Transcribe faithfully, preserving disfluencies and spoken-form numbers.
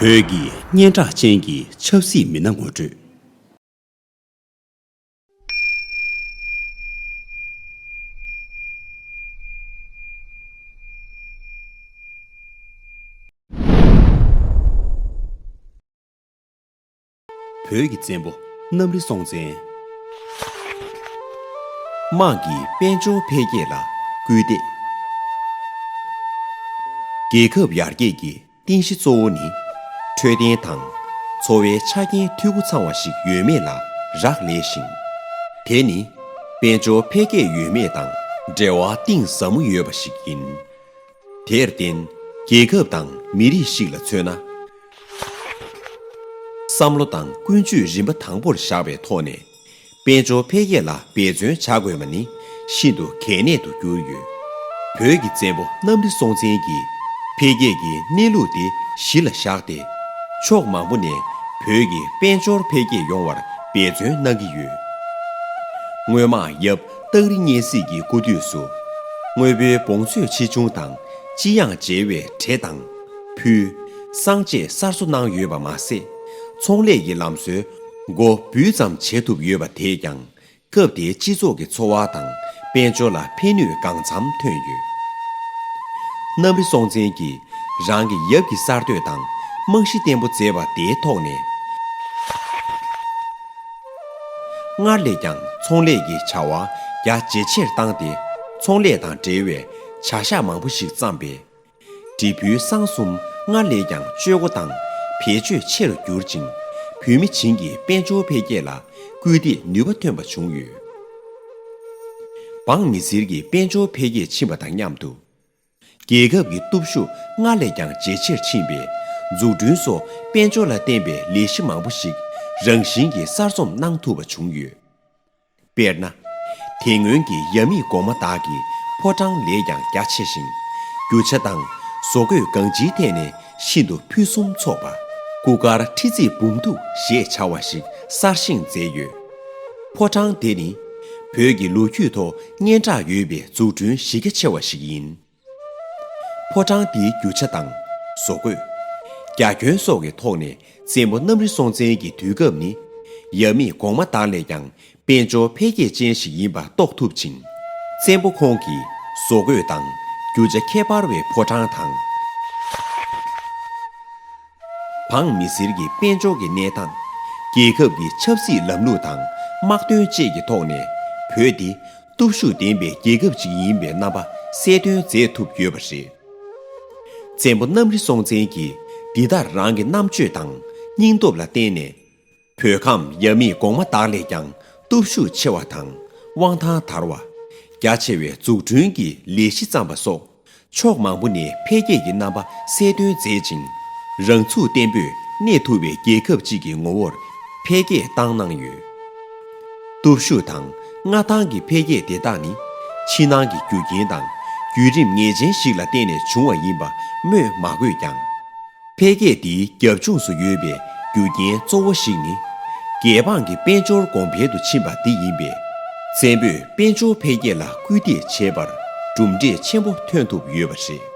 བོད་ཀྱི་སྙན་གྲགས་ཅན་གྱི་ཆབ་སྲིད་མི་སྣ་ངོ་སྤྲོད། བོད་ཀྱི་བཙན་པོ་གནམ་རི་སྲོང་བཙན། དམངས་ཀྱི་དཔལ་འབྱོར་འཕེལ་རྒྱས་ལ་སྐུལ་འདེད། རྒྱལ་ཁབ་ཡར་རྒྱས་ཀྱི་རྟེན་གཞི་གཙོ་བོ་ནི། འཕྲོད་བསྟེན་དང་འཚོ་བའི་ཆ་རྐྱེན་འཐུས་སྒོ་ཚང་བ་ཞིག་ཡོད་མེད་ལ་རག་ལས་ཤིང་། དེ་ནི་དཔལ་འབྱོར་འཕེལ་རྒྱས་ཡོད་མེད་དང་འབྲེལ་བ་གཏིང་ཟབ་མོ་ཡོད་པ་ཞིག་ཡིན། དེར་བརྟེན། རྒྱལ་ཁབ་དང་མི་རིགས་ཤིག་ལ་མཚོན་ན། བསམ་བློ་དང་ཀུན་སྤྱོད་རིམ་པ་དང་པོར་བཞག་པའི་ཐོག་ནས། དཔལ་འབྱོར་འཕེལ་རྒྱས་ལ་འབད་བརྩོན་བྱ་དགོས་པ་ནི་ཤིན་ཏུ་གལ་གནད་དུ་གྱུར་ཡོད། བོད་ཀྱི་བཙན་པོ་གནམ་རི་སྲོང་བཙན་གྱིས་འཕེལ་རྒྱས་ཀྱི་གནས་ལུགས་དེ་གཞི་ལ་བཞག་སྟེ། ཕྱོགས་མང་པོ་ནས་བོད་ཀྱི་དཔལ་འབྱོར་འཕེལ་རྒྱས་ཡོང་བར་འབད་བརྩོན་གནང་གི་ཡོད། སྔོན་མ་ཡབ་སྟག་རི་གཉན་གཟིགས་ཀྱི་སྐུ་དུས་སུ། དངོས་པོའི་བོངས་ཚོད་ཆེ་ཆུང་དང་སྤྱི་ཡང་འབྲེལ་བའི་བྲེ་དང་། ཕུལ། བསང་བཅས་གསར་བཟོ་གནང་ཡོད་པ་མ་ཟད། ཚོང་ལས་ཀྱི་ལམ་སྲོལ་མགོ་འབུས་ཙམ་བྱེད་ཐུབ་ཡོད་པ་དེས་ཀྱང་སྐབས་དེའི་སྤྱི་ཚོགས་ཀྱི་འཚོ་བ་དང་དཔལ་འབྱོར་ལ་ཕན་ནུས་གང་འཚམ་ཐོན་ཡོད། གནམ་རི་སྲོང་བཙན་གྱིས་རང་གི་ཡབ་ཀྱི་གསར་གཏོད་དང་རྨང་གཞི་བརྟན་པོ་མཛད་པ་དེའི་ཐོག་ནས། སྔར་ལས་ཀྱང་ཚོང་ལས་ཀྱི་བྱ་བ་རྒྱ་ཇེ་ཆེར་བཏང་སྟེ། ཚོང་ལས་དང་འབྲེལ་བའི་བྱ་གཞག་མང་པོ་ཞིག་བརྩམས་པས། འབྲས་བུའི་བསང་གསུམ་སྔར་ལས་ཀྱང་སྤྱོད་སྒོ་དང་བེད་སྤྱོད་ཆེ་རུ་གྱུར་ཅིང་། བོད་མི་བྱིངས་ཀྱི་དཔལ་འབྱོར་འཕེལ་རྒྱས་ལ་སྐུལ་འདེད་ནུས་པ་ཐོན་པ་བྱུང་ཡོད། འབངས་མི་སེར་གྱི་དཔལ་འབྱོར་འཕེལ་རྒྱས་ཕྱིན་པ་དང་མཉམ་དུ། རྒྱལ་ཁབ་ཀྱི་སྟོབས་ཤུགས་སྔར་ལས་ཀྱང་ཇེ་ཆེར་ཕྱིན་པས། འཛུགས་སྐྲུན་སོགས་དཔལ་འབྱོར་ལ་བརྟེན་པའི་ལས་གཞི་མང་པོ་ཞིག་རང་བཞིན་གྱིས་གསར་རྩོམ་གནང་ཐུབ་པ་བྱུང་ཡོད། དཔེར་ན། དེ་སྔོན་གྱི་ཡབ་མེས་གོང་མ་དག་གི་ཕོ་བྲང་ལས་ཀྱང་རྒྱ་ཆེ་ཞིང་། རྒྱུ་ཆ་དང་བཟོ་བཀོད་གང་ཅིའི་ཐད་ནས་ཤིན་ཏུ་ཕུན་སུམ་ཚོགས་པ། སྐུ་དཀར་ཁྲི་བརྩིགས་འབུམ་ཐུག་ཞེས་བྱ་བ་ཞིག་གསར་བཞེངས་མཛད་ཡོད། ཕོ་བྲང་དེ་ནི་བོད་ཀྱི་ལོ་རྒྱུས་ཐོག་སྙན་གྲགས་ཡོད་པའི་འཛུགས་སྐྲུན་གཞི་རྒྱ་ཆེ་བ་ཞིག་ཡིན། ཕོ་བྲང་འདིའི་རྒྱུ་ཆ་དང་བཟོ་བཀོད། རྒྱ་ཁྱོན་སོགས་ཀྱི་ཐོག་ནས་བཙན་པོ་གནམ་རི་སྲོང་བཙན་གྱི་དུས་སྐབས་ནི་ཡབ་མེས་གོང་མ་དག་ལས་ཀྱང་དཔལ་འབྱོར་འཕེལ་རྒྱས་ཅན་ཞིག་ཡིན་པ་རྟོགས་ཐུབ་ཅིང་། བཙན་པོ་ཁོང་གིས་བཟོ་བཀོད་དང་རྒྱུ་ཆ་ཁྱད་པར་བའི་ཕོ་བྲང་དང་། འབངས་མི་སེར་གྱི་དཔལ་འབྱོར་གྱི་གནས་སྟངས། རྒྱལ་ཁབ་ཀྱི་ཆབ་སྲིད་ལམ་ལུགས་དང་དམག་དོན་བཅས་ཀྱི་ཐོག་ནས་བོད་འདི་སྟོབས་ཤུགས་ལྡན་པའི་རྒྱལ་ཁབ་ཅིག་ཡིན་པའི་རྣམ་པ་གསལ་སྟོན་མཛད་ཐུབ་ཡོད་པ་རེད། བཙན་པོ་གནམ་རི་སྲོང་བཙན་གྱིས་འདི་ལྟར་རང་གི་རྣམ་དཔྱོད་དང་སྙིང་སྟོབས་ལ་བརྟེན་ནས། བོད་ཁམས་ཡབ་མེས་གོང་མ་དག་ལས་ཀྱང་སྟོབས་ཤུགས་ཆེ་བ་དང་དབང་ཐང་དར་བ། རྒྱ་ཆེ་བའི་འཛུགས་སྐྲུན་གྱི་ལས་གཞི་བརྩམས་པ་སོགས་ཕྱོགས་མང་པོ་ནས་འཕེལ་རྒྱས་ཀྱི་རྣམ་པ་གསལ་སྟོན་མཛད་ཅིང་། རང་ཚུགས་བརྟན་པོས་གནས་ཐུབ་པའི་རྒྱལ་ཁབ་ཅིག་གི་ངོ་བོར་འཕེལ་རྒྱས་བཏང་གནང་ཡོད། སྟོབས་ཤུགས་དང་མངའ་ཐང་གི་འཕེལ་རྒྱས་དེ་དག་ནི་ཕྱི་ནང་གི་རྒྱུ་རྐྱེན་དང་བརྒྱུད་རིམ་ངེས་ཅན་ཞིག་ལ་བརྟེན་ནས་བྱུང་བ་ཡིན་པ་སྨོས་མ་དགོས་ཀྱང་། འཕེལ་རྒྱས་འདིའི་རྒྱབ་ལྗོངས་སུ་ཡོད་པའི་རྒྱུ་རྐྱེན་གཙོ་བོ་ཞིག་ནི། རྒྱལ་འབངས་ཀྱི་དཔལ་འབྱོར་གོང་འཕེལ་དུ་ཕྱིན་པ་འདི་ཡིན་པས། བཙན་པོས་དཔལ་འབྱོར་འཕེལ་རྒྱས་ལ་སྐུལ་འདེད་བྱེད་པར་གྲུབ་འབྲས་ཆེན་པོ་ཐོན་ཐུབ་ཡོད་པ་རེད།